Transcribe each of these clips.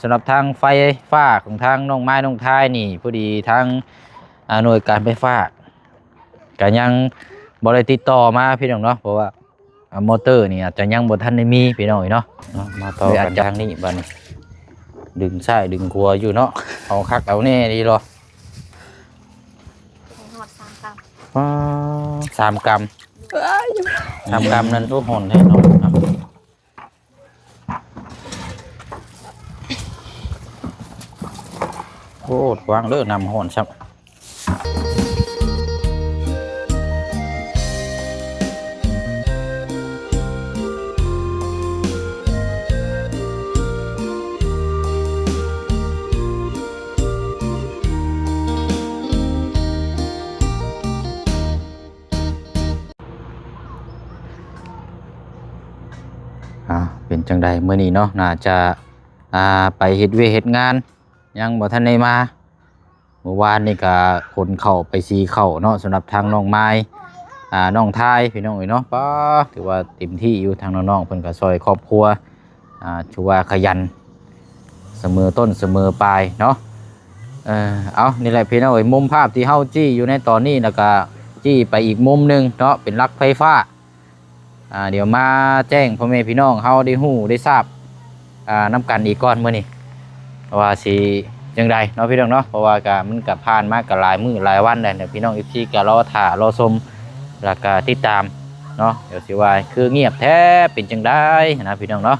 ສຳລັບທາງໄຟຟ້າຂອງທາງນ້ອງໄມ້ນ້ອງທາຍນີ້ ພໍດີທາງ ອາ ໜ່ວຍການໄຟຟ້າກະຍັງບໍ່ໄດ້ຕິດຕໍ່ມາພີ່ນ້ອງເນາະ ເພາະວ່າ ອາ ມໍເຕີນີ້ອາດຈະຍັງບໍ່ທັນໄດ້ມີພີ່ນ້ອງເອີຍເນາະ. ເນາະ ມາຕໍ່ກັນທາງນີ້ບາດນີ້ ດຶງຊ້າຍດຶງຂວາຢູ່ເນາະ ເອົາຄັກເອົາແນ່ດີລະ. ໃຫ້ຮອດສາມກຳ ອໍ ສາມກຳ ສາມກຳນັ້ນ ໂອ້ ຮ້ອນແທ້ເນາະ. ໂອ້ ລະວັງເດີ ນ້ຳຮ້ອນຊ້ຳ. ອ່າ ເປັນຈັ່ງໃດມື້ນີ້ເນາະ ໜ້າຈະ ອ່າ ໄປເຮັດວຽກເຮັດງານ ຍັງບໍ່ທັນໄດ້ມາ. ມື້ວານນີ້ກະຂົນເຂົ້າໄປສີ່ເຂົ້າເນາະ ສຳລັບທາງນ້ອງມາຍ ອ່າ ນ້ອງທາຍ ພີ່ນ້ອງເອີຍເນາະ. ປ້າ ຖືວ່າເຕັມທີ່ຢູ່ ທາງນ້ອງໆເພິ່ນກະຊ່ອຍຄອບຄົວ ອ່າ ຖືວ່າຂະຫຍັນສະເໝີຕົ້ນສະເໝີປາຍເນາະ. ເອີ ເອົາ ນີ້ແຫຼະພີ່ນ້ອງເອີຍ ມຸມພາບທີ່ເຮົາຊີ້ຢູ່ໃນຕອນນີ້ ແລ້ວກະຊີ້ໄປອີກມຸມໜຶ່ງເນາະ ເປັນຫຼັກໄຟຟ້າ. ອ່າ ດຽວມາແຈ້ງພໍ່ແມ່ພີ່ນ້ອງເຮົາໄດ້ຮູ້ໄດ້ຊາບ ອ່າ ນຳກັນອີກກ່ອນມື້ນີ້ ວ່າຊິຈັ່ງໃດເນາະພີ່ນ້ອງເນາະ. ເພາະວ່າກະ ມັນກະຜ່ານມາກະຫຼາຍມື້ຫຼາຍວັນແລ້ວ ພີ່ນ້ອງເອັຟຊີກະລໍຖ້າລໍຊົມ ແລ້ວກະຕິດຕາມເນາະ. ດຽວຊິວ່າຄືງຽບແທ້ເປັນຈັ່ງໃດຫັ້ນນະພີ່ນ້ອງເນາະ.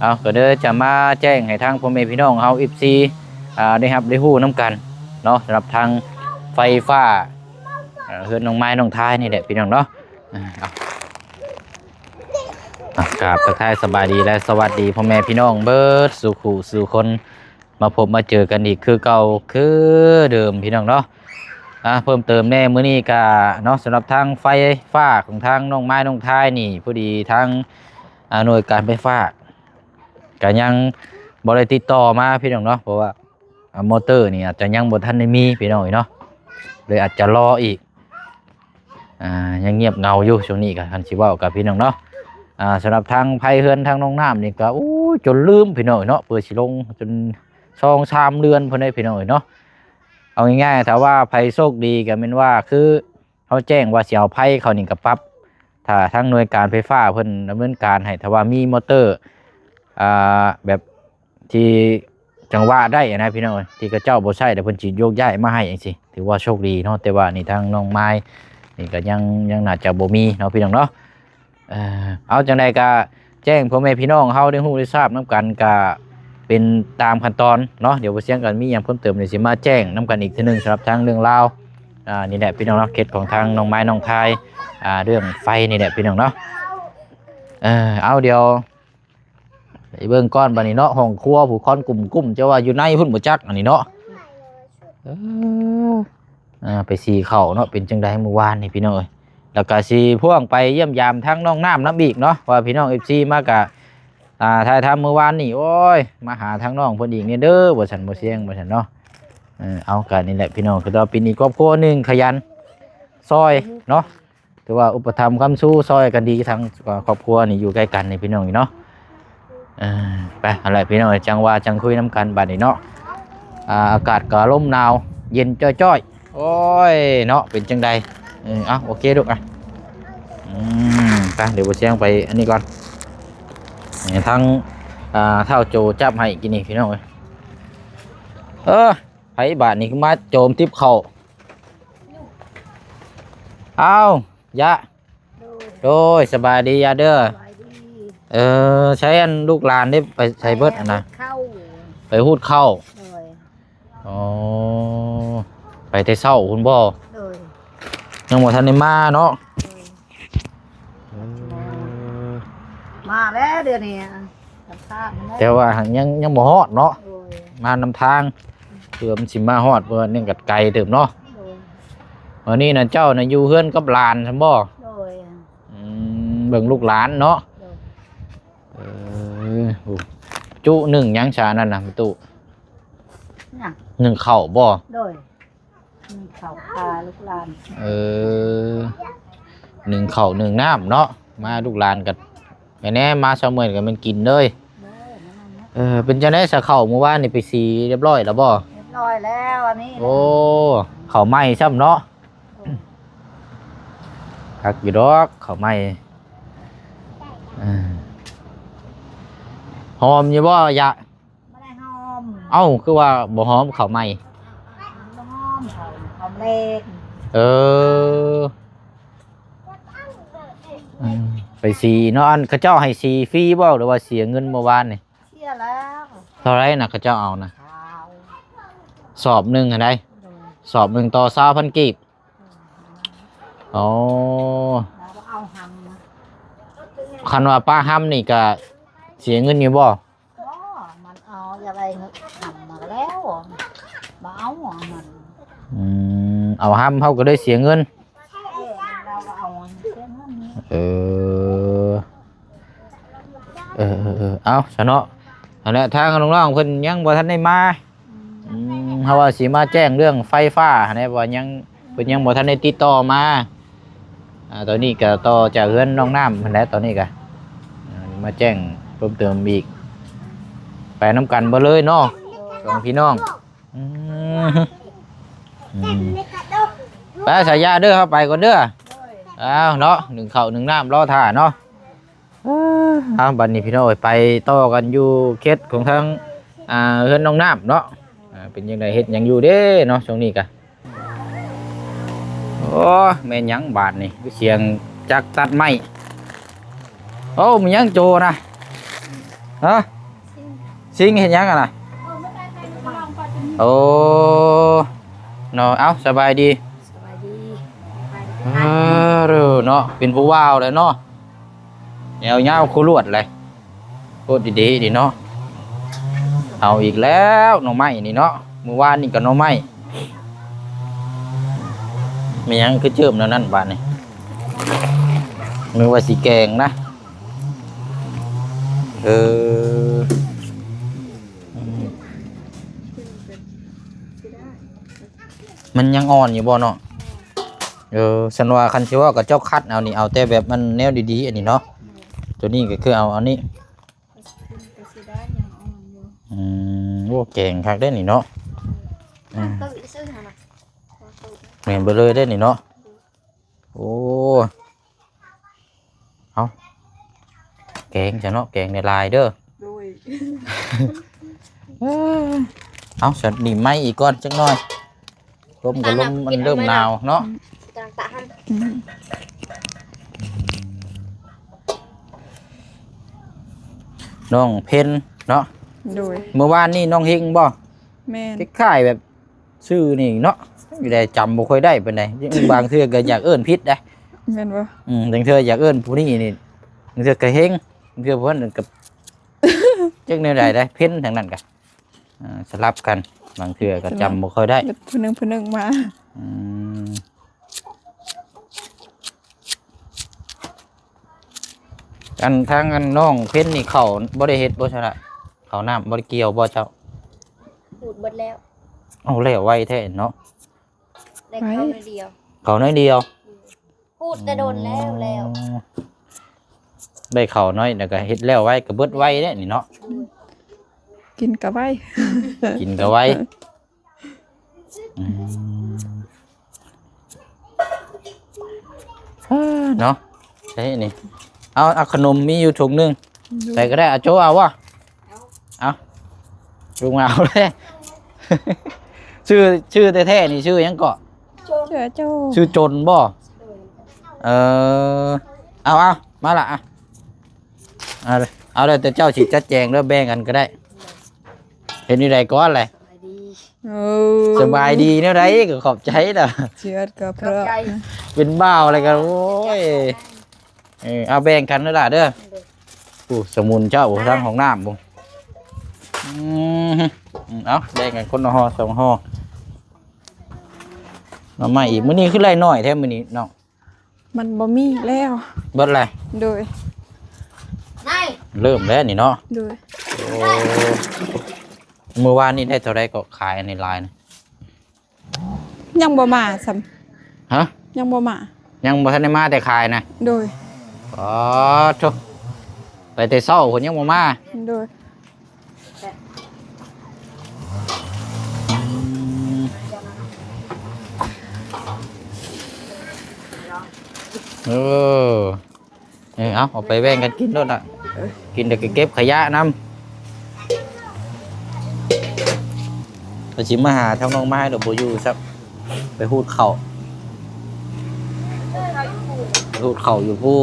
ເອົາ ກະເລີຍຈະມາແຈ້ງໃຫ້ທາງພໍ່ແມ່ພີ່ນ້ອງເຮົາເອັຟຊີ ອ່າ ໄດ້ຮັບໄດ້ຮູ້ນຳກັນເນາະ ສຳລັບທາງໄຟຟ້າ ເອີ ເຮືອນນ້ອງມາຍນ້ອງທາຍນີ້ແຫຼະພີ່ນ້ອງເນາະ. ອ່າ ເອົາ ອ່າ ກາບທັກທາຍສະບາຍດີ ແລະ ສະຫວັດດີພໍ່ແມ່ພີ່ນ້ອງເບິດສູ່ຄູ່ສູ່ຄົນ ມາພົບມາເຈີກັນອີກຄືເກົ່າຄືເດີມພີ່ນ້ອງເນາະ. ອ່າ ເພີ່ມເຕີມແດ່ມື້ນີ້ກະເນາະ ສຳລັບທາງໄຟຟ້າຂອງທາງນ້ອງມາຍນ້ອງທາຍນີ້ ພໍດີທາງ ອ່າ ໜ່ວຍການໄຟຟ້າກະຍັງບໍ່ໄດ້ຕິດຕໍ່ມາພີ່ນ້ອງເນາະ ເພາະວ່າ ອ່າ ມໍເຕີນີ້ອາດຈະຍັງບໍ່ທັນໄດ້ມີພີ່ນ້ອງເອີຍເນາະ ເລີຍອາດຈະລໍອີກ. ອ່າ ຍັງງຽບເຫງົາຢູ່ຊ່ວງນີ້ກະ ຄັນຊິເວົ້າກັບພີ່ນ້ອງເນາະ. ອ່າ ສຳລັບທາງໄພເຮືອນທາງໜອງນ້ຳນີ້ກະ ໂອ້ຍ ຈົນລືມພີ່ນ້ອງເນາະ ເປີດຊິລົງຈົນສອງສາມເດືອນພຸ້ນເດ້ພີ່ນ້ອງເອີຍເນາະ. ເອົາງ່າຍໆ ຖ້າວ່າໃຜໂຊກດີກະແມ່ນວ່າ ຄືເຮົາແຈ້ງວ່າຊິເອົາໄພເຂົ້ານີ້ກະປັບ ຖ້າທາງໜ່ວຍການໄຟຟ້າເພິ່ນດຳເນີນການໃຫ້ ຖ້າວ່າມີມໍເຕີ ອ່າ ແບບ ທີ່ຈັງຫວະໄດ້ນະພີ່ນ້ອງເອີຍ ທີ່ເຂົາເຈົ້າບໍ່ໃຊ້ ແລ້ວເພິ່ນຊິໂຍກຍ້າຍມາໃຫ້ຈັ່ງຊີ້ ຖືວ່າໂຊກດີເນາະ. ແຕ່ວ່ານີ້ທາງນ້ອງມາຍນີ້ກະຍັງ ຍັງໜ້າຈະບໍ່ມີເນາະພີ່ນ້ອງເນາະ. ເອີ ເອົາ ຈັ່ງໃດກະແຈ້ງພໍ່ແມ່ພີ່ນ້ອງເຮົາໄດ້ຮູ້ໄດ້ຊາບນຳກັນ ກະເປັນຕາມຂັ້ນຕອນເນາະ. ດຽວບໍ່ຊຽງກັນມີຫຍັງເພີ່ມເຕີມ ດຽວຊິມາແຈ້ງນຳກັນອີກເທື່ອໜຶ່ງ ສຳລັບທາງເລື່ອງລາວ ອ່າ ນີ້ແຫຼະພີ່ນ້ອງເນາະ ເຂດຂອງທາງນ້ອງມາຍນ້ອງທາຍ ອ່າ ເລື່ອງໄຟນີ້ແຫຼະພີ່ນ້ອງເນາະ. ເອີ ເອົາ ດຽວ ໄປເບິ່ງກ່ອນບາດນີ້ເນາະ ຫ້ອງຄົວຜູ້ຄວັນກຸ້ມໆ ເຈົ້າວ່າຢູ່ໃນພຸ້ນບໍ່ຈັກ ອັນນີ້ເນາະ. ເອີ ອ່າ ໄປສີເຂົ້າເນາະ ເປັນຈັ່ງໃດມື້ວານນີ້ພີ່ນ້ອງເອີຍ. ແລ້ວກະຊິພ່ວງໄປຢ້ຽມຢາມທາງນ້ອງນ້ຳນຳອີກເນາະ ວ່າພີ່ນ້ອງເອັຟຊີມາກະ ອ່າ ຖ່າຍທຳມື້ວານນີ້ ໂອ້ຍ ມາຫາທາງນ້ອງເພິ່ນອີກແດ່ເດີ ວ່າຊັ້ນ ບໍ່ຊຽງ ວ່າຊັ້ນເນາະ. ເອີ ເອົາ ກະນີ້ແຫຼະພີ່ນ້ອງ ຄືວ່າເປັນອີກຄອບຄົວໜຶ່ງຂະຫຍັນຊ່ອຍເນາະ. ຖືວ່າອຸປະຖຳຄ້ຳຊູຊ່ອຍກັນດີ ທັງຄອບຄົວນີ້ຢູ່ໃກ້ກັນນີ້ພີ່ນ້ອງນີ້ເນາະ. ເອີ ໄປ ຫັ້ນແຫຼະພີ່ນ້ອງ ຈັ່ງວ່າຈັ່ງຄຸຍນຳກັນບາດນີ້ເນາະ. ອ່າ ອາກາດກໍລົມໜາວເຢັນຈ້ອຍໆ. ໂອ້ຍເນາະ ເປັນຈັ່ງໃດ? ເອີ ເອົາ ໂອເຄລູກ ອ່ະ ອືມ ໄປ ດຽວບໍ່ຊຽງໄປອັນນີ້ກ່ອນ ໃຫ້ທາງ ອ່າ ທ້າວໂຈຈັບໃຫ້ກິນນີ້ພີ່ນ້ອງເອີຍ. ເອີ ໃຜບາດນີ້ຄືມາໂຈມຕິບເຂົ້າ? ອ້າວ ຍະ ໂດຍ ໂດຍ ສະບາຍດີຍະເດີ ສະບາຍດີ ເອີ ໃຊ້ອັນລູກຫຼານເດ້ ໄປໃສເບິດຫັ້ນນະ? ໄປຫູດເຂົ້າ ໄປຫູດເຂົ້າ ໂດຍ ອໍ ໄປແຕ່ເຊົ້າພຸ້ນບໍ່? ໂດຍ ຍັງບໍ່ທັນໄດ້ມາເນາະ ໂດຍ ເອີ ມາແລ້ວດຽວນີ້ ແຕ່ວ່າຍັງ ຍັງບໍ່ຮອດເນາະ ໂດຍ ມານຳທາງ ເພື່ອມັນຊິມາຮອດ ເພາະວ່ານີ້ກໍໄກເຕີບເນາະ ໂດຍ ມື້ນີ້ນະເຈົ້ານະຢູ່ເຮືອນກັບຫຼານຊັ້ນບໍ່? ໂດຍ ອືມ ເບິ່ງລູກຫຼານເນາະ ໂດຍ ເອີ ໂອ້ ຈຸໜຶ້ງຫຍັງຊະນັ້ນນະຕູ້? ຫຍັງ? ໜຶ້ງເຂົ້າບໍ່? ໂດຍ ໜຶ້ງເຂົ້າພາລູກຫຼານ ເອີ ໜຶ້ງເຂົ້າໜຶ້ງນ້ຳເນາະ ມາລູກຫຼານກໍ ແມ່ນແນ່ ມາຊາວເມື່ອຍກໍແມ່ນກິນເລີຍ ໂດຍ ມານັ້ນນະ ເອີ ເປັນຈັ່ງໃດຊະ ເຂົ້າມື້ວານນີ້ໄປສີຮຽບຮ້ອຍແລ້ວບໍ່? ຮຽບຮ້ອຍແລ້ວອັນນີ້. ໂອ້ ເຂົ້າໃໝ່ຊ້ຳເນາະ. ຄັກຢູ່ດອກເຂົ້າໃໝ່. ເອີ ຫອມຢູ່ບໍ່ຍະ? ບໍ່ໄດ້ຫອມ. ເອົ້າ ຄືວ່າບໍ່ຫອມເຂົ້າໃໝ່? ບໍ່ຫອມ ຫອມ ຫອມແລງ. ເອີ ອືມ ໄປສີເນາະ. ອັນເຂົາເຈົ້າໃຫ້ສີຟຣີບໍ່ ຫຼືວ່າເສຍເງິນມື້ວານນີ້? ເສຍແລ້ວ. ເທົ່າໃດນະເຂົາເຈົ້າເອົານະ? ຊາວ. ສອບໜຶ່ງຫັ້ນໃດ? ໂດຍ. ສອບໜຶ່ງຕໍ່ຊາວພັນກີບ. ໂອ້ ແລ້ວກໍເອົາຫຳນະ. ຄັນວ່າປະຫຳນີ້ກະເສຍເງິນຢູ່ບໍ່? ບໍ່ ມັນເອົາຢາກໄດ້ຫຳມາແລ້ວ ບໍ່ເອົາມັນ. ອືມ ເອົາຫຳເຮົາກໍໄດ້ເສຍເງິນ. ເອີ ເຮົາກໍເອົາເສຍເງິນ. ເອີ ເອີ ເອີ ເອີ ເອົາຊະເນາະ. ຫັ້ນແຫຼະ ທາງນ້ອງໆເພິ່ນຍັງບໍ່ທັນໄດ້ມາ. ອືມ ເຮົາວ່າຊິມາແຈ້ງເລື່ອງໄຟຟ້າຫັ້ນແຫຼະ ວ່າຍັງ ເພິ່ນຍັງບໍ່ທັນໄດ້ຕິດຕໍ່ມາ. ອ່າ ຕອນນີ້ກໍຕໍ່ຈາກເຮືອນນ້ອງນ້ຳຫັ້ນແຫຼະ ຕອນນີ້ກໍ ອ່າ ມາແຈ້ງເພີ່ມເຕີມອີກ. ໄປນຳກັນເບິດເລີຍເນາະ ສອງພີ່ນ້ອງ. ອືມ ອືມ ໄປສາຍາເດີ ເຮົາໄປກ່ອນເດີ. ອ້າວເນາະ ໜຶ້ງເຂົ້າໜຶ້ງນ້ຳລໍຖ້າເນາະ. ເອີ ເອົາ ບັດນີ້ພີ່ນ້ອງເອີຍ ໄປຕໍ່ກັນຢູ່ເຂດຂອງທາງ ອ່າ ເຮືອນນ້ອງນ້ຳເນາະ. ອ່າ ເປັນຈັ່ງໃດ ເຮັດຫຍັງຢູ່ເດ້ເນາະ ຊ່ວງນີ້ກະ. ໂອ້ ແມ່ນຫຍັງບາດນີ້ ສຽງຈັກຕັດໄມ້? ໂອ້ ມີຫຍັງໂຈນະ? ຮະ? ຊິງເຮັດຫຍັງຫັ້ນນະ? ໂອ້ ເນາະ. ເອົ້າ ສະບາຍດີ. ສະບາຍດີ. ເອີ ເນາະ ເປັນຜູ້ບ່າວແລ້ວເນາະ. ແນວຍາວຄູ່ລວດເລີຍ ໂຄດດີໆນີ້ເນາະ. ເອົາອີກແລ້ວໜໍ່ໄມ້ນີ້ເນາະ. ມື້ວານນີ້ກໍໜໍ່ໄມ້. ມີຫຍັງຄືເຈີມແນວນັ້ນບາດນີ້? ນຶກວ່າຊິແກງນະ. ເອີ ອືມ ມັນຍັງອ່ອນຢູ່ບໍ່ເນາະ? ເອີ ຊັ້ນວ່າຄັນຊິເວົ້າກໍເຈົ້າຄັດເອົານີ້ ເອົາແຕ່ແບບມັນແນວດີໆ ອັນນີ້ເນາະ. ໂຕນີ້ກໍຄືເອົາອັນນີ້. ກໍຊິໄດ້ຍັງອ່ອນຢູ່. ອືມ ໂອ້ ແກງຄັກເດ້ນີ້ເນາະ. ອືມ ແມ່ນເບິດເລີຍເດ້ນີ້ເນາະ. ໂອ້ ເອົາ ແກງຊະເນາະ ແກງຫຼາຍໆເດີ. ໂດຍ. ເອົາ ສັດນີ້ໄມ້ອີກກ່ອນຈັກໜ້ອຍ ລົມກໍລົມ ມັນເລີ່ມໜາວເນາະ. ອືມ ກຳລັງຕະຫັ້ນ. ອືມ ນ້ອງເພັນເນາະ. ໂດຍ. ມື້ວານນີ້ນ້ອງເຮັງບໍ່? ແມ່ນ. ຄ້າຍໆແບບ ຊື່ນີ້ເນາະ ຢູ່ໃດຈຳບໍ່ຄ່ອຍໄດ້ປານໃດ. ບາງເທື່ອກໍຢາກເອີ້ນຜິດໄດ໋. ແມ່ນບໍ່? ອືມ ບາງເທື່ອຢາກເອີ້ນຜູ້ນີ້ນີ້ ບາງເທື່ອກໍເຮັງ ບາງເທື່ອຜູ້ນັ້ນກໍ ຈັກແນວໃດໄດ໋ ເພັນທາງນັ້ນກໍ ອ່າ ສະຫຼັບກັນ. ບາງເທື່ອກໍຈຳບໍ່ຄ່ອຍໄດ້ ເພິ່ນໜຶ່ງ ເພິ່ນໜຶ່ງມາ. ອືມ ອັນທາງອັນນ້ອງເພັນນີ້ ເຂົ້າບໍ່ໄດ້ເຮັດບໍ່ຊະລະ? ເຂົ້ານ້ຳບໍ່ໄດ້ກ່ຽວບໍ່ເຈົ້າ? ຂູດເບິດແລ້ວ. ເອົາ ແລ້ວໄວແທ້ເນາະ. ໄດ້ເຂົ້າໜ້ອຍດຽວ. ເຂົ້າໜ້ອຍດຽວ. ຂູດແຕ່ດົນແລ້ວ ແລ້ວ. ອໍ ໄດ້ເຂົ້າໜ້ອຍ ແລ້ວກໍເຮັດແລ້ວໄວ ກໍເບິດໄວເດ້ນີ້ເນາະ. ໂດຍ. ກິນກໍໄວ ກິນກໍໄວ. ອືມ ເອີ ເນາະ ໃຊ່ນີ້. ເອົາ ເອົາຂະໜົມມີຢູ່ຖົງໜຶ່ງ. ໂດຍ. ໃສ່ກໍໄດ້ ເອົາໂຈເອົາບໍ່? ເອົາ ເອົາ ລຸງເອົາເດ້. ຊື່ ຊື່ແທ້ໆນີ້ຊື່ຫຍັງເກາະ? ໂຈນ. ຊື່ໂຈນ. ຊື່ໂຈນບໍ່? ໂດຍ. ເອີ ເອົາ ເອົາ ມາລະ ອ່ະ ເອົາ ເອົາ ແລ້ວແຕ່ເຈົ້າຊິຈັດແຈງເດີ ແບ່ງກັນກໍໄດ້. ເຮັດແນວໃດກ່ອນແຫຼະ? ໂອ້ ສະບາຍດີແນວໃດກໍຂອບໃຈລະ. ເຊື່ອກໍເພາະ ເປັນບ່າວແລ້ວກໍ ໂອ້ຍ ເອີ ເອົາແບ່ງກັນເດີຫຼ້າເດີ. ໂດຍ. ໂອ້ ສະໝຸນເຈົ້າ ໂອ້ ທາງຫ້ອງນ້ຳພຸ້ນ. ອືມ ເອົາ ແບ່ງກັນຄົນລະຫໍ່ສອງຫໍ່. ໜໍ່ໄມ້ອີກ ມື້ນີ້ຄືໄລ່ໜ້ອຍແທ້ມື້ນີ້ນ້ອງ? ມັນບໍ່ມີແລ້ວ. ເບິດແລ້ວ. ໂດຍ. ເລີ່ມແລ້ວນີ້ເນາະ. ໂດຍ. ໂອ້ ມື້ວານນີ້ໄດ້ເທົ່າໃດກໍຂາຍອັນນີ້ຫຼາຍນະ? ຍັງບໍ່ມາຊ້ຳ. ຮະ? ຍັງບໍ່ມາ. ຍັງບໍ່ທັນໄດ້ມາແຕ່ຂາຍນະ? ໂດຍ. ອໍ ໂທ້ ໄປແຕ່ເຊົ້າພຸ້ນຍັງບໍ່ມາ. ໂດຍ. ເອີ ເອີ ເອົາ ເອົາໄປແບ່ງກັນກິນໂລດລະ ກິນແລ້ວກໍເກັບຂະຫຍະນຳ. ກໍຊິມາຫາທາງນ້ອງໄມ້ດອກ ບໍ່ຢູ່ຊ້ຳ ໄປຮູດເຂົ້າ ໄປຮູດເຂົ້າຢູ່ພູ້ນ.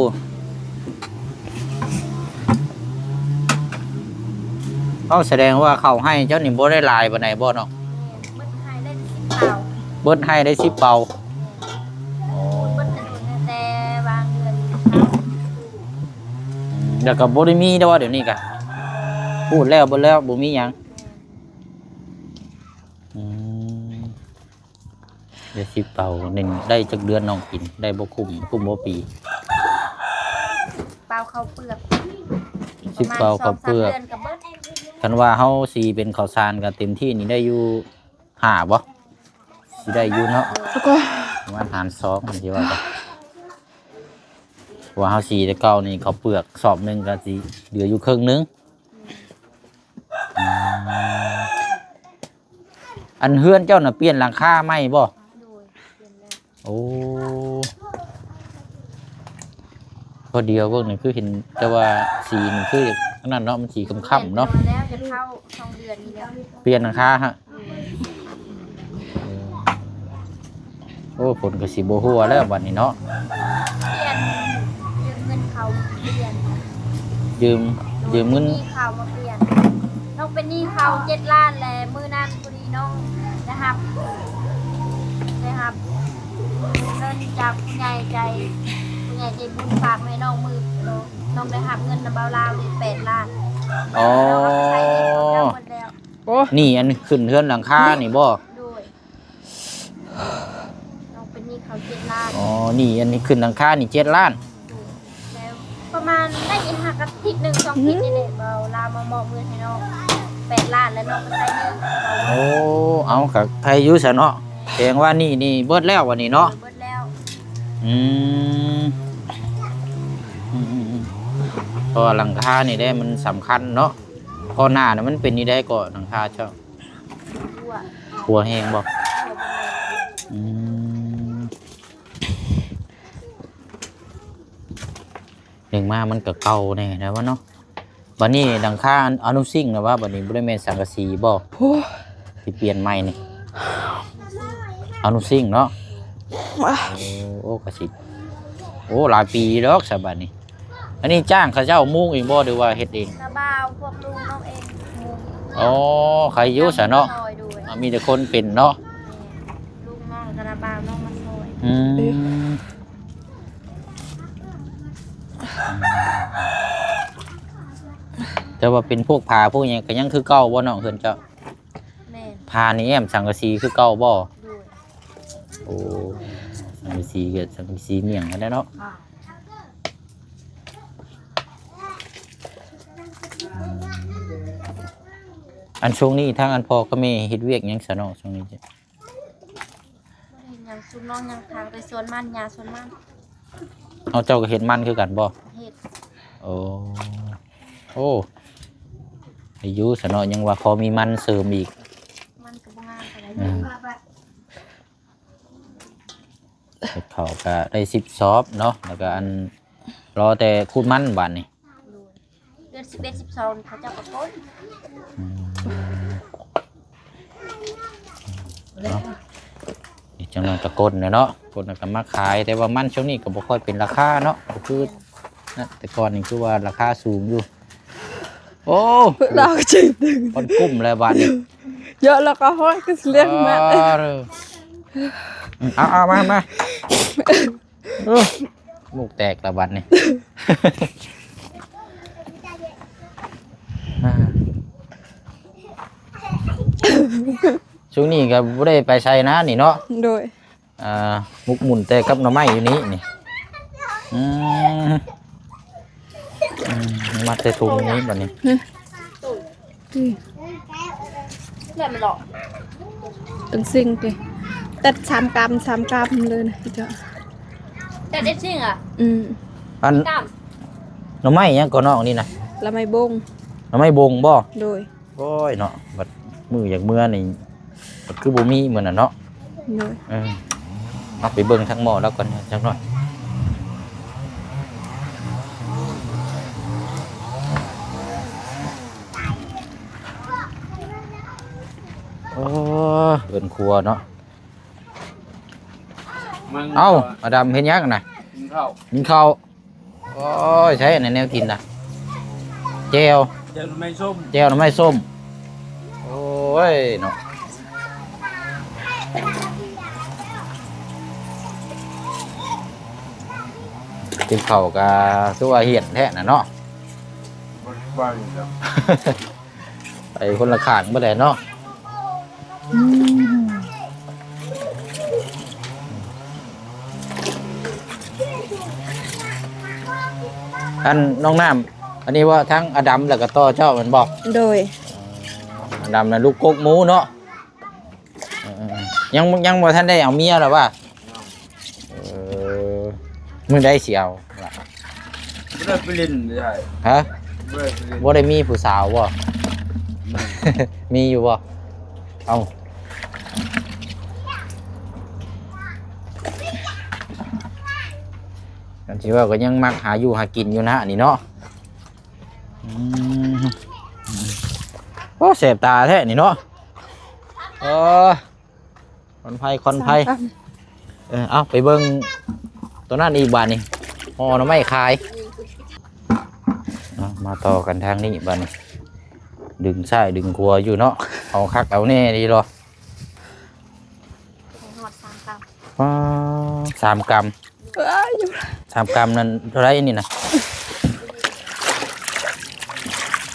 ເອົ້າ ສະແດງວ່າເຂົ້າໄຮ່ເຈົ້ານີ້ບໍ່ໄດ້ຫຼາຍປານໃດບໍ່ນ້ອງ? ແມ່ນ ເບິດໄຮ່ໄດ້ສິບເປົາ ເບິດໄຮ່ໄດ້ສິບເປົາ. ແມ່ນ ໂອ້ ເບິດກະໂດນແຕ່ວາງເດືອນ ອືມ ແລ້ວກໍບໍ່ໄດ້ມີແລ້ວວ່າດຽວນີ້ກະ ປູກແລ້ວເບິດແລ້ວ ບໍ່ມີຫຍັງ. ແມ່ນ ອືມ ໄດ້ສິບເປົານີ້ໄດ້ຈັກເດືອນນ້ອງກິນ ໄດ້ບໍ່ຄຸ້ມ ຄຸ້ມບໍ່ປີ? ເປົາເຂົ້າເປືອກ ສິບເປົາເຂົ້າເປືອກ ປະມານສອງສາມເດືອນກໍເບິດ. ຄັນວ່າເຮົາສີເປັນເຂົ້າສານກໍເຕັມທີ່ນີ້ໄດ້ຢູ່ຫ້າບໍ່? ຊິໄດ້ຢູ່ເນາະ ປະມານຫານສອງ ຄັນຊິວ່າໄປ ເພາະວ່າເຮົາສີແຕ່ເກົ່ານີ້ເຂົ້າເປືອກສອບໜຶ່ງກໍຊິເຫຼືອຢູ່ເຄິ່ງໜຶ່ງ. ອືມ ອັນເຮືອນເຈົ້ານະປ່ຽນຫຼັງຄາໃໝ່ບໍ່? ໂດຍ ປ່ຽນແລ້ວ. ໂອ້ ພໍດຽວເບິ່ງນີ້ຄືເຫັນ ແຕ່ວ່າສີນີ້ຄືອັນນັ້ນເນາະ ມັນສີຄ້ຳໆເນາະ. ປ່ຽນແລ້ວ ຈະເຂົ້າສອງເດືອນນີ້ແລ້ວ ປ່ຽນຫຼັງຄາຮະ. ໂອ້ ຝົນກໍຊິບໍ່ຫົວແລ້ວບັດນີ້ເນາະ. ປ່ຽນ ຢືມເງິນເຂົາປ່ຽນ ຢືມ ຢືມເງິນ ໜີ້ເຂົາມາປ່ຽນ. ນ້ອງເປັນໜີ້ເຂົາເຈັດລ້ານ ແລະ ມື້ນັ້ນພໍດີນ້ອງໄດ້ຮັບ ໄດ້ຮັບເງິນຈາກຜູ້ໃຫຍ່ໃຈ ຜູ້ໃຫຍ່ໃຈບຸນຝາກມາໃຫ້ນ້ອງມື້ ນ້ອງໄດ້ຮັບເງິນນຳບ່າວລາວນີ້ແປດລ້ານ. ອໍ ນ້ອງເອົາໄປໃຊ້ໜີ້ເຂົາເຈົ້າໝົດແລ້ວ. ໂອ້ ໜີ້ອັນຂຶ້ນເຮືອນຫຼັງຄານີ້ບໍ່? ໂດຍ. ນ້ອງເປັນໜີ້ເຂົາເຈັດລ້ານ. ອໍ ໜີ້ອັນນີ້ຂຶ້ນຫຼັງຄານີ້ເຈັດລ້ານ. ແລ້ວປະມານໄດ້ອີກຫາກອາທິດໜຶ່ງສອງອາທິດນີ້ແຫຼະ ເບົາລາວມາມອບເງິນໃຫ້ນ້ອງແປດລ້ານ ແລ້ວນ້ອງກໍໃຊ້ໜີ້ເຂົາ. ໂອ້ ເອົາ ກໍໄຄຢູ່ຊະເນາະ. ແມ່ນ ແສດງວ່າໜີ້ນີ້ເບິດແລ້ວບັດນີ້ເນາະ. ເບິດແລ້ວ. ອືມ ອືມໆໆ ເພາະວ່າຫຼັງຄານີ້ແຫຼະມັນສຳຄັນເນາະ. ກ່ອນໜ້ານັ້ນມັນເປັນຈັ່ງໃດເກາະ ຫຼັງຄາເຈົ້າ? ຮົ່ວ ຮົ່ວແຮງບໍ່? ຮົ່ວບໍ່ແຮງ. ອືມ ໜຶ່ງມາມັນກໍເກົ່າແດ່ແລ້ວວະເນາະ. ບັດນີ້ຫຼັງຄາອະນຸຊິງນະວ່າ ບັດນີ້ບໍ່ໄດ້ແມ່ນສັງກະສີບໍ່? ໂອ້ ທີ່ປ່ຽນໃໝ່ນີ້ ອະນຸຊິງເນາະ. ໂອ້ ໂອ້ ກໍຊິ ໂອ້ ຫຼາຍປີດອກຊະບັດນີ້. ອັນນີ້ຈ້າງເຂົາເຈົ້າມຸງເອງບໍ່ ຫຼືວ່າເຮັດເອງ? ກະບ່າວ ພວກລູກນ້ອງເອງມຸງ. ອໍ ໃຄຢູ່ຊະເນາະ. ຊ່ອຍ ໂດຍ. ອາ ມີແຕ່ຄົນເປັນເນາະ. ແມ່ນ ລູກນ້ອງກະບ່າວນ້ອງມາຊ່ອຍ. ອືມ ແຕ່ວ່າເປັນພວກຜ້າພວກຫຍັງກໍຍັງຄືເກົ່າບໍ່ນ້ອງ ເຮືອນເຈົ້າ? ແມ່ນ. ຜ້ານີ້ແອ້ມສັງກະສີຄືເກົ່າບໍ່? ໂດຍ. ໂອ້ ສັງກະສີກໍສັງກະສີໝ້ຽງຫັ້ນແຫຼະເນາະ. ອັນຊ່ວງນີ້ທາງອັນພໍ່ກັບແມ່ເຮັດວຽກຫຍັງຊະນ້ອງ ຊ່ວງນີ້? ບໍ່ໄດ້ເຮັດຫຍັງ ຊຸມນ້ອງຍັງທາງໄປສວນມັນ ຫຍ້າສວນມັນ. ເອົາ ເຈົ້າກໍເຮັດມັນຄືກັນບໍ່? ເຮັດ. ໂອ້ ໂອ້ ໄດ້ຢູ່ຊະເນາະ ຍັງວ່າພໍມີມັນເສີມອີກ. ມັນກໍບໍ່ງາມປານໃດ. ອືມ ເຮັດເຂົ້າກໍໄດ້ສິບສອບເນາະ ແລ້ວກໍອັນ ລໍແຕ່ຂູດມັນບາດນີ້. ໂດຍ. ເດືອນສິບເອັດ ສິບສອງ ເຂົາເຈົ້າກໍກົນ. ອືມ ເນາະ ອີກຈັກໜ້ອຍກໍກົນແລ້ວເນາະ ກົນແລ້ວກໍມາຂາຍ. ແຕ່ວ່າມັນຊ່ວງນີ້ກໍບໍ່ຄ່ອຍເປັນລາຄາເນາະ ກໍຄື ແມ່ນ ນະ ແຕ່ກ່ອນນີ້ຄືວ່າລາຄາສູງຢູ່. ໂອ້ ລາວກໍເຈັບ ມັນກຸ້ມແລ້ວບາດນີ້. ເຍາະແລ້ວກໍຫ້ອຍກໍສະເລັງມາ. ເອີ ເອົາໆ ມາ ມາ. ເອີ ໝູກແຕກລະບັດນີ້. ຊ່ວງນີ້ກໍບໍ່ໄດ້ໄປໃສນະນີ້ເນາະ. ໂດຍ. ອ່າ ໝົກໝຸ່ນແຕ່ກັບໜໍ່ໄມ້ຢູ່ນີ້ນີ້. ອືມ ອືມ ມາແຕ່ທຸງນີ້ບັດນີ້. ອືມ ແລ້ວມັນເລາະ ຕັ້ງສິ່ງຕິ ຕັດສາມກຳ ສາມກຳເລີຍນະເຈົ້າ. ຕັດເອັດສິ່ງອະ? ອືມ ອັນ ກຳ ໜໍ່ໄມ້ຫຍັງກໍນ້ອງນີ້ນະ? ລະໄມ້ບົງ. ໜໍ່ໄມ້ບົງບໍ່? ໂດຍ. ໂອ້ຍເນາະ ບັດມື້ຢາກເມືອນີ້ ບັດຄືບໍ່ມີມື້ນັ້ນເນາະ. ໂດຍ. ເອີ ເອົາໄປເບິ່ງທາງໝໍ້ລາວກ່ອນຈັກໜ້ອຍ. ໂອ້ ເຮືອນຄົວເນາະ. ເອົ້າ ອາດຳເຮັດຫຍັງນະ? ກິນເຂົ້າ ກິນເຂົ້າ. ໂອ້ຍ ໃຊ້ອັນນັ້ນແນວກິນນະ ແຈ່ວ ແຈ່ວໜໍ່ໄມ້ສົ້ມ ແຈ່ວໜໍ່ໄມ້ສົ້ມ. ໂອ້ຍເນາະ ກິນເຂົ້າກະຄືວ່າຫ້ຽນແທ້ນະເນາະ. ໄປຄົນລະຂ້າງບໍ່ໄດ້ເນາະ. ອັນນ້ອງນ້ຳ ອັນນີ້ວ່າທັງອາດຳແລ້ວກໍຕໍ່ເຈົ້າແມ່ນບໍ່? ໂດຍ ອາດຳນະລູກກົກໝູເນາະ. ເອີ ຍັງ ຍັງບໍ່ທັນໄດ້ເອົາເມຍລະວ່າ? ເອີ ມື້ໃດຊິເອົາລະ? ບໍ່ໄດ້ໄປຫຼິ້ນ ບໍ່ໄດ້. ຮະ? ບໍ່ໄດ້ໄປຫຼິ້ນ ບໍ່ໄດ້ມີຜູ້ສາວບໍ່? ອືມ ມີຢູ່ບໍ່? ເອົ້າ ຄັນຊິເວົ້າກໍຍັງມັກຫາຢູ່ຫາກິນຢູ່ນະນີ້ເນາະ. ອືມ ໂອ້ ແສບຕາແທ້ນີ້ເນາະ. ເອີ ຄວັນໄຟ ຄວັນໄຟ. ສາມກຳ ເອີ ເອົາໄປເບິ່ງຕົວນັ້ນອີກບາດນີ້ ຫໍ່ໜໍ່ໄມ້ຂາຍ. ເອົາ ມາຕໍ່ກັນທາງນີ້ບາດນີ້ ດຶງຊ້າຍດຶງຂວາຢູ່ເນາະ. ເອົາຄັກເອົາແນ່ດີລະ. ໃຫ້ຮອດສາມກຳ. ອໍ ສາມກຳ ເອີຍ ຢູ່ ສາມກຳນັ້ນເທົ່າໃດນີ້ນະ?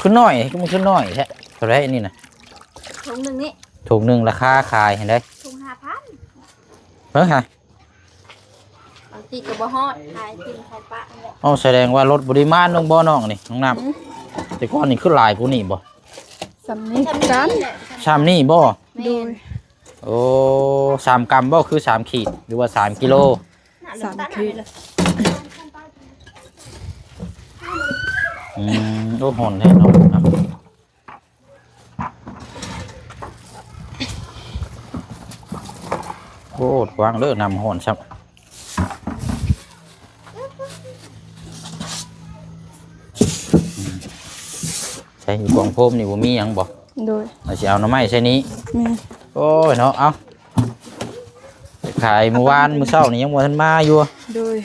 ຄືນ້ອຍ ຄືມັນຄືນ້ອຍແທ້. ເທົ່າໃດນີ້ນະ? ຖົງໜຶ່ງນີ້ ຖົງໜຶ່ງລາຄາຂາຍຫັ້ນໃດ? ຖົງຫ້າພັນ. ເອີ ຮະ ບາງທີກໍບໍ່ຮອດ ຂາຍກິນຂາຍປະນັ້ນແຫຼະ. ເອົ້າ ສະແດງວ່າລົດປະລິມານລົງບໍ່ນ້ອງນີ້ ນ້ອງນ້ຳ? ອືມ ແຕ່ກ່ອນນີ້ຄືຫຼາຍກວ່ານີ້ບໍ່? ສ່ຳນີ້ຄືກັນ ສ່ຳນີ້ບໍ່? ແມ່ນ ໂດຍ. ໂອ້ ສາມກຳບໍ່ ຄືສາມຂີດ ຫຼືວ່າສາມກິໂລ? ສາມຂີດ. ອືມ ໂອ້ ຮ້ອນແທ້ເນາະ. ໂອ້ ວາງເດີ ນ້ຳຮ້ອນຊ້ຳ. ໃສ່ກອງໂຟມນີ້ບໍ່ມີຫຍັງບໍ່? ໂດຍ ວ່າຊິເອົາໜໍ່ໄມ້ໃສ່ນີ້. ແມ່ນ ໂອ້ຍເນາະ. ເອົາ ໄປຂາຍມື້ວານ ມື້ເຊົ້ານີ້ຍັງບໍ່ທັນມາຢູ່. ໂດຍ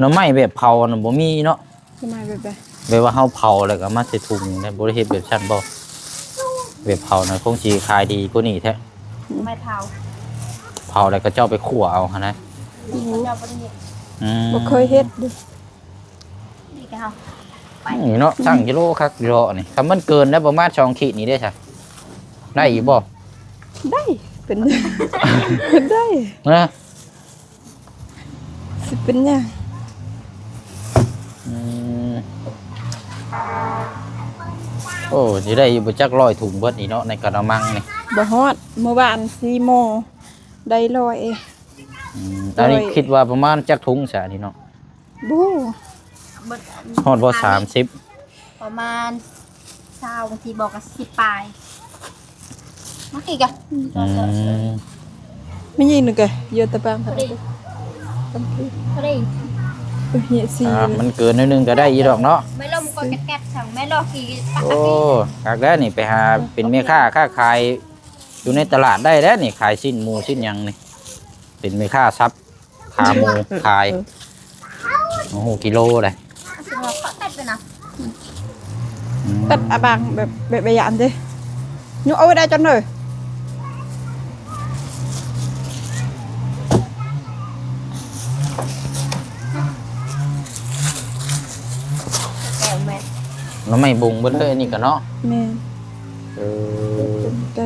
ໜໍ່ໄມ້ແບບເຜົານະບໍ່ມີເນາະ. ໜໍ່ໄມ້ແບບໃດ? ແບບວ່າເຮົາເຜົາແລ້ວກໍເອົາມາໃສ່ຖົງນະ ບໍ່ໄດ້ເຮັດແບບຊັ້ນບໍ່? ແບບເຜົານະຄົງຊິຂາຍດີກວ່ານີ້ແທ້. ໜໍ່ໄມ້ເຜົາ ເຜົາແລ້ວກໍເຈົ້າໄປຂົ້ວເອົາຫັ້ນນະ. ອືມ ບໍ່ເຄີຍເຮັດເດ້. ນີ້ເນາະ ຊ່າງກິໂລຄັກຢູ່ເນາະນີ້. ຄັນມັນເກີນໄດ້ປະມານສອງຂີດນີ້ເດ້ຊະ ໄດ້ຢູ່ບໍ່? ໄດ້ ເປັນ ເປັນໄດ້ນະ. ຊິເປັນຫຍັງ? ອືມ ໂອ້ ຊິໄດ້ຢູ່ບໍ່ຈັກຮ້ອຍຖົງເບິດນີ້ເນາະ ໃນກະລະມັງນີ້? ບໍ່ຮອດ ມື້ວານສີ່ໝໍ້ໄດ້ຮ້ອຍເອງ. ອືມ ອັນນີ້ຄິດວ່າປະມານຈັກຖົງຊະນີ້ເນາະ? ບໍ່ ເບິດ ຮອດບໍ່ ສາມສິບ? ປະມານຊາວ ບາງທີບອກກະສິບປາຍ. ມາກີກະ ອືມ ແມ່ຍິງນີ້ກະເຍອະຕະບາງ ພໍດີ ພໍດີ ເອີຍ ສີ່ ອ່າ ມັນເກີນໜ້ອຍໜຶ່ງກະໄດ້ຢູ່ດອກເນາະ. ໄມ້ລົມກໍແກັດໆ ສັ່ງແມ່ລອກກີ ໂອ້ ຄັກແລ້ວນີ້ ໄປຫາເປັນແມ່ຄ້າຄ້າຂາຍຢູ່ໃນຕະຫຼາດໄດ້ແລ້ວນີ້ ຂາຍຊີ້ນໝູຊີ້ນຫຍັງນີ້ ເປັນແມ່ຄ້າສັບ ຂາໝູຂາຍ ເອີ ໂອ້ໂຫ ກິໂລໃດ໋. ຕັດອາບາງແບບ ແບບ ແບບຢ່າງເດ້ ຍຸກເອົາໄວ້ໄດ້ຈັງເດີ. ແກ້ວແມ່ນ ໜໍ່ໄມ້ບົງເບິດເລີຍອັນນີ້ກະເນາະ. ແມ່ນ ເອີ ເປັນໄປ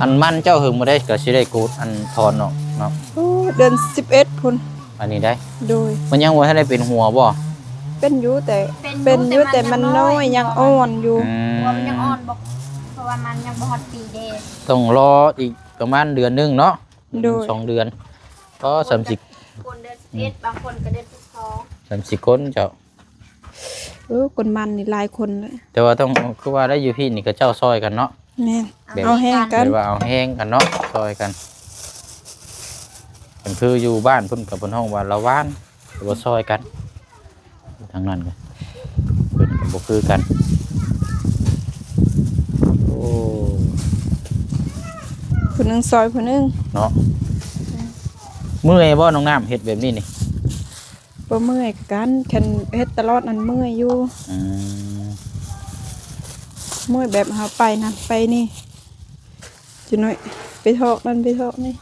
ອັນມັນເຈົ້າເຫິງບໍ່ໄດ້ ກໍຊິໄດ້ໂກດ ອັນຖອນອອກເນາະ. ໂອ້ ເດືອນສິບເອັດພຸ້ນ ອັນນີ້ໄດ໋. ໂດຍ ມັນຍັງບໍ່ທັນໄດ້ເປັນຫົວບໍ່? ເປັນຢູ່ ແຕ່ ເປັນຢູ່ ເປັນຢູ່ ແຕ່ ແຕ່ມັນນ້ອຍ ຍັງອ່ອນຢູ່. ອືມ ຫົວມັນຍັງອ່ອນບໍ່ ເພາະວ່າມັນຍັງບໍ່ຮອດປີເດ້. ຕ້ອງລໍອີກປະມານເດືອນໜຶ່ງເນາະ. ໂດຍ ສອງເດືອນ ກໍສາມສິບ ຄົນເດືອນສິບເອັດ ອືມ ບາງຄົນກໍເດືອນສິບສອງ ສາມສິບຄົນເຈົ້າ. ເອີ ຄົນມັນນີ້ຫຼາຍຄົນເລີຍ ແຕ່ວ່າຕ້ອງ ຄືວ່າໄດ້ຢູ່ພີ້ນີ້ ເຂົາເຈົ້າຊ່ອຍກັນເນາະ. ແມ່ນ ແບບ ເອົາແຮງກັນ ແບບວ່າເອົາແຮງກັນເນາະ ຊ່ອຍກັນ. ຄັນຄືຢູ່ບ້ານພຸ້ນກໍເພິ່ນຮ້ອງວ່າລະຫວ່ານ ຫຼືວ່າຊ່ອຍກັນ. ທາງນັ້ນກໍເພິ່ນກໍບໍ່ຄືກັນ. ໂອ້ ຜູ້ໜຶ່ງຊ່ອຍຜູ້ໜຶ່ງເນາະ. ເມື່ອຍບໍ່ນ້ອງນ້ຳ ເຮັດແບບນີ້ນີ້? ບໍ່ເມື່ອຍຄືກັນ ຄັນເຮັດຕະຫຼອດນັ້ນເມື່ອຍຢູ່. ອືມ ເມື່ອຍແບບເຮົາໄປນັ້ນໄປນີ້ ຈຸນ້ອຍ ໄປຖອກນັ້ນໄປຖອກນີ້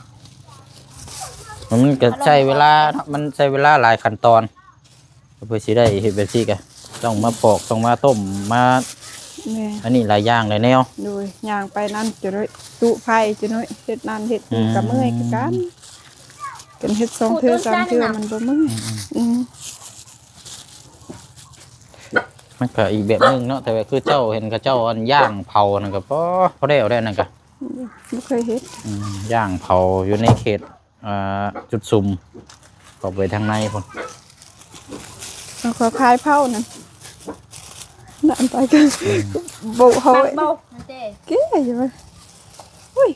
ມັນກໍໃຊ້ເວລາເນາະ ມັນໃຊ້ເວລາຫຼາຍຂັ້ນຕອນ ເພື່ອຊິໄດ້ເຮັດແບບຊີ້ ກໍຕ້ອງມາປອກ ຕ້ອງມາຕົ້ມ ມາ ແມ່ນ ອັນນີ້ຫຼາຍຢ່າງຫຼາຍແນວ. ໂດຍ ຍ່າງໄປນັ້ນ ຈະໄດ້ຕຸໄຟ ຈະໄດ້ເຮັດນັ້ນເຮັດນີ້ ອືມ ກໍເມື່ອຍຄືກັນ ກັນເຮັດສອງເທື່ອສາມເທື່ອ ມັນບໍ່ເມື່ອຍ. ອືມໆ ອືມ ມັນກໍອີກແບບໜຶ່ງເນາະ ແຕ່ວ່າຄືເຈົ້າເຫັນເຂົາເຈົ້າອັນຍ່າງເຜົານັ້ນກໍ ພໍ ພໍແລ້ວແລ້ວນັ້ນກໍ ບໍ່ເຄີຍເຮັດ. ອືມ ຍ່າງເຜົາຢູ່ໃນເຂດ ອ່າ ຈຸດສຸມ ເຂົ້າໄປທາງໃນພຸ້ນ ເອົາເຂົາຂາຍເຜົານັ້ນ ນັ້ນໄປກໍ ອືມ ບຸເຮົາ ເບົາ ເກຢູ່ວ່າ ອຸ້ຍ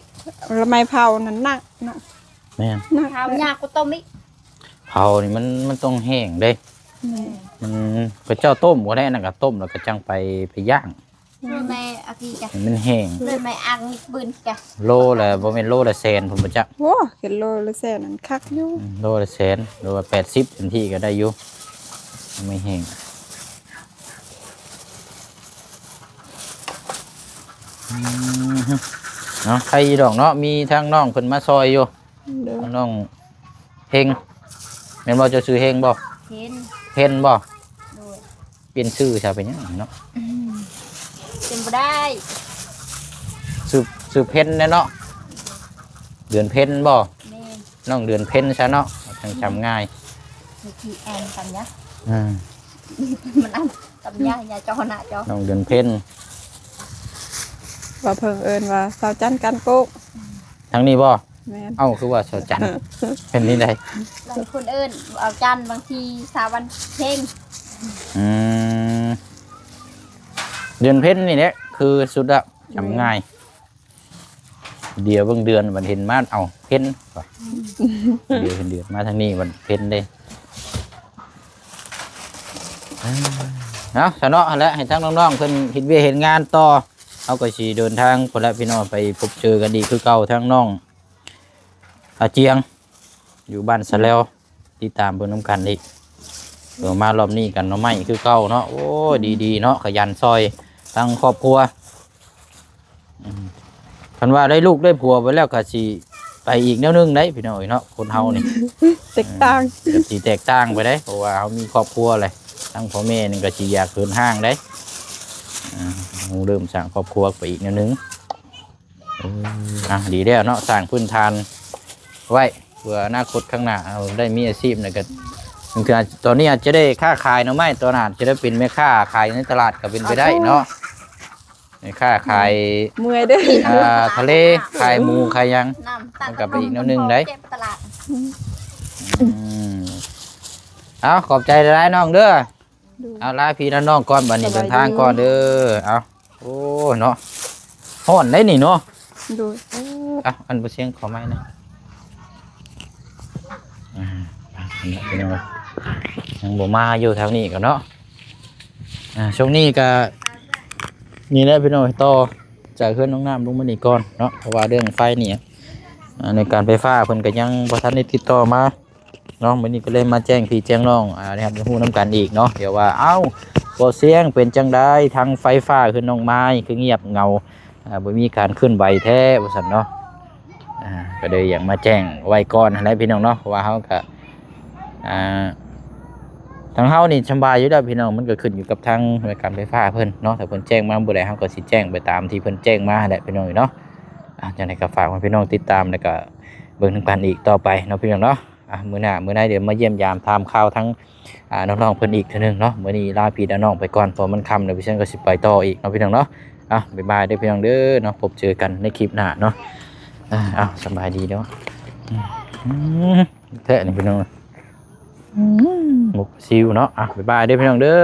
ລະໄມ້ເຜົານັ້ນໜັກນະ. ແມ່ນ ໜັກ ເຜົາຍາກກວ່າຕົ້ມອີກ. ເຜົານີ້ມັນ ມັນຕ້ອງແຫ້ງເດ້. ແມ່ນ ມັນ ເຂົາເຈົ້າຕົ້ມກໍໄດ້ ອັນນັ້ນກໍຕົ້ມແລ້ວກໍຈັ່ງໄປ ໄປຍ່າງ ໂດຍແມ່ອາພີກະ ໃຫ້ມັນແຫ້ງ ໂດຍແມ່ອັງປືນກະ ໂລລະ ບໍ່ແມ່ນໂລລະແສນພຸ້ນບໍ່ຈັກ. ໂອ້ ເຮັດໂລລະແສນນັ້ນຄັກຢູ່. ອືມ ໂລລະແສນ ໂລລະແປດສິບເຕັມທີ່ກໍໄດ້ຢູ່ ມັນແຫ້ງ. ອືມ ເນາະ ໃຄຢູ່ດອກເນາະ ມີທາງນ້ອງເພິ່ນມາຊ່ອຍຢູ່. ໂດຍ ທາງນ້ອງເຮັງ ແມ່ນບໍ່? ເຈົ້າຊື່ເຮັງບໍ່? ເພັນ ເພັນບໍ່? ໂດຍ ປ່ຽນຊື່ຊະເປັນຫຍັງເນາະ? ອືມ ເປັນບໍ່ໄດ້ ຊື່ ຊື່ເພັນແດ່ເນາະ ເດືອນເພັນບໍ່? ແມ່ນ ນ້ອງເດືອນເພັນຊະເນາະ ຈັ່ງຈຳງ່າຍ. ມີທີ່ແອນກັນຍະ ອືມ ມັນອັນ ຕຳຍາຍາຈໍນະຈໍ ນ້ອງເດືອນເພັນ ວ່າເພິ່ນເອີ້ນວ່າສາວຈັນກັນໂກກ ທາງນີ້ບໍ່? ແມ່ນ ເອົ້າ ຄືວ່າສາວຈັນ ເປັນນີ້ໃດ? ບາງຄົນເອີ້ນສາວຈັນ ບາງທີສາວວັນເພັງ. ອືມ ເດືອນເພັນນີ້ແຫຼະຄືສຸດລະ ຈຳງ່າຍ. ດຽວເບິ່ງເດືອນ ບັດເຫັນມາ ເອົ້າ ເພັນ ດຽວເຫັນເດືອນ ມາທາງນີ້ບັດເພັນເດ້. ເອົາ ຊະເນາະ ຫັ້ນແຫຼະ ໃຫ້ທາງນ້ອງໆເພິ່ນເຮັດວຽກເຮັດງານຕໍ່ ເຮົາກໍຊິເດີນທາງພຸ້ນແຫຼະພີ່ນ້ອງ ໄປພົບເຈີກັນອີກຄືເກົ່າ ທາງນ້ອງອາຈຽງ ຢູ່ບ້ານສະແລວ ຕິດຕາມເບິ່ງນຳກັນອີກ. ເອີ ມາລອບນີ້ກັນໜໍ່ໄມ້ຄືເກົ່າເນາະ. ໂອ້ຍ ດີໆເນາະ ຂະຫຍັນຊ່ອຍທັງຄອບຄົວ. ອືມ ຄັນວ່າໄດ້ລູກໄດ້ຜົວໄປແລ້ວ ກໍຊິໄປອີກແນວໜຶ່ງໄດ໋ພີ່ນ້ອງເອີຍເນາະ. ຄົນເຮົານີ້ ແຕກຕ່າງ ເອີ ກໍຊິແຕກຕ່າງໄປໄດ໋ ເພາະວ່າເຮົາມີຄອບຄົວແລ້ວ ທັງພໍ່ແມ່ນີ້ກໍຊິຢາກເຫີນຫ່າງໄດ໋. ອາ ເລີ່ມສ້າງຄອບຄົວໄປອີກແນວໜຶ່ງ. ເອີ ອ່ະ ດີແລ້ວເນາະ ສ້າງພື້ນຖານໄວ້ ເພື່ອອະນາຄົດຂ້າງໜ້າເຮົາໄດ້ມີອາຊີບ ແລ້ວກໍບາງເທື່ອຕອນນີ້ອາດຈະໄດ້ຄ້າຂາຍໜໍ່ໄມ້ ຕອນໜ້າອາດຈະໄດ້ເປັນແມ່ຄ້າຂາຍໃນຕະຫຼາດກໍເປັນໄປໄດ້ເນາະ. ອາ ແມ່ຄ້າຂາຍ ເມື່ອຍເດີ ອ່າ ທະເລ ຂາຍໝູ ຂາຍຫຍັງ ມັນກໍເປັນອີກແນວໜຶ່ງໄດ໋. ອືມ ເອົາ ຂອບໃຈຫຼາຍໆນ້ອງເດີ. ໂດຍ ເອົາ ລາພີ່ລານ້ອງກ່ອນ ບັດນີ້ ສະບາຍດີ ເດີນທາງກ່ອນເດີ. ເອົາ ໂອ້ຍເນາະ ຮ້ອນໄດ໋ນີ້ເນາະ. ໂດຍ ເອົາ ອັນບໍ່ຊຽງຂໍໄມ້ນະ. ອ່າ ພີ່ນ້ອງ ຍັງບໍ່ມາຢູ່ທາງນີ້ກໍເນາະ. ອ່າ ຊ່ວງນີ້ກໍນີ້ແຫຼະພີ່ນ້ອງ ຕໍ່ຈາກເຮືອນນ້ອງນ້ຳລົງມານີ້ກ່ອນເນາະ ເພາະວ່າເລື່ອງໄຟນີ້ ອ່າ ໃນການໄຟຟ້າເພິ່ນກໍຍັງບໍ່ທັນໄດ້ຕິດຕໍ່ມາ ເນາະ. ມື້ນີ້ກໍເລີຍມາແຈ້ງພີ່ແຈ້ງນ້ອງ ອ່າ ໃຫ້ຮັບຮູ້ນຳກັນອີກເນາະ ດຽວວ່າ ເອົ້າ ບໍ່ຊຽງ ເປັນຈັ່ງໃດ ທາງໄຟຟ້າຄືນ້ອງໄມ້ຄືງຽບເຫງົາ ອ່າ ບໍ່ມີການເຄື່ອນໄຫວແທ້ ວ່າຊັ້ນເນາະ. ອ່າ ກໍເລີຍຢາກມາແຈ້ງໄວ້ກ່ອນຫັ້ນແຫຼະພີ່ນ້ອງເນາະ ເພາະວ່າເຮົາກໍ ອ່າ ທາງເຮົານີ້ສຳບາຍຢູ່ແລ້ວພີ່ນ້ອງ ມັນກໍຂຶ້ນຢູ່ກັບທາງໜ່ວຍການໄຟຟ້າເພິ່ນເນາະ. ຖ້າເພິ່ນແຈ້ງມາມື້ໃດ ເຮົາກໍຊິແຈ້ງໄປຕາມທີ່ເພິ່ນແຈ້ງມາຫັ້ນແຫຼະພີ່ນ້ອງເນາະ. ອ່າ ຈັ່ງໃດກໍຝາກໃຫ້ພີ່ນ້ອງຕິດຕາມ ແລ້ວກໍເບິ່ງນຳກັນອີກຕໍ່ໄປເນາະພີ່ນ້ອງເນາະ. ອ່ະ ມື້ໜ້າ ມື້ໃນ ດຽວມາຢ້ຽມຢາມຖາມຂ່າວທາງ ອ່າ ນ້ອງໆເພິ່ນອີກເທື່ອໜຶ່ງເນາະ. ມື້ນີ້ລາພີ່ລານ້ອງໄປກ່ອນ ເພາະມັນຄ່ຳແລ້ວ ພີ່ເຊີນກໍຊິໄປຕໍ່ອີກເນາະພີ່ນ້ອງເນາະ. ອ່ະ ບາຍບາຍເດີພີ່ນ້ອງເດີເນາະ ພົບເຈີກັນໃນຄລິບໜ້າເນາະ. ອ່າ ເອົາ ສະບາຍດີເດີ. ອືມ ແທ້ນີ້ພີ່ນ້ອງ ອືມ ໝົກຊິວເນາະ. ອ່ະ ບາຍບາຍເດີພີ່ນ້ອງເດີ.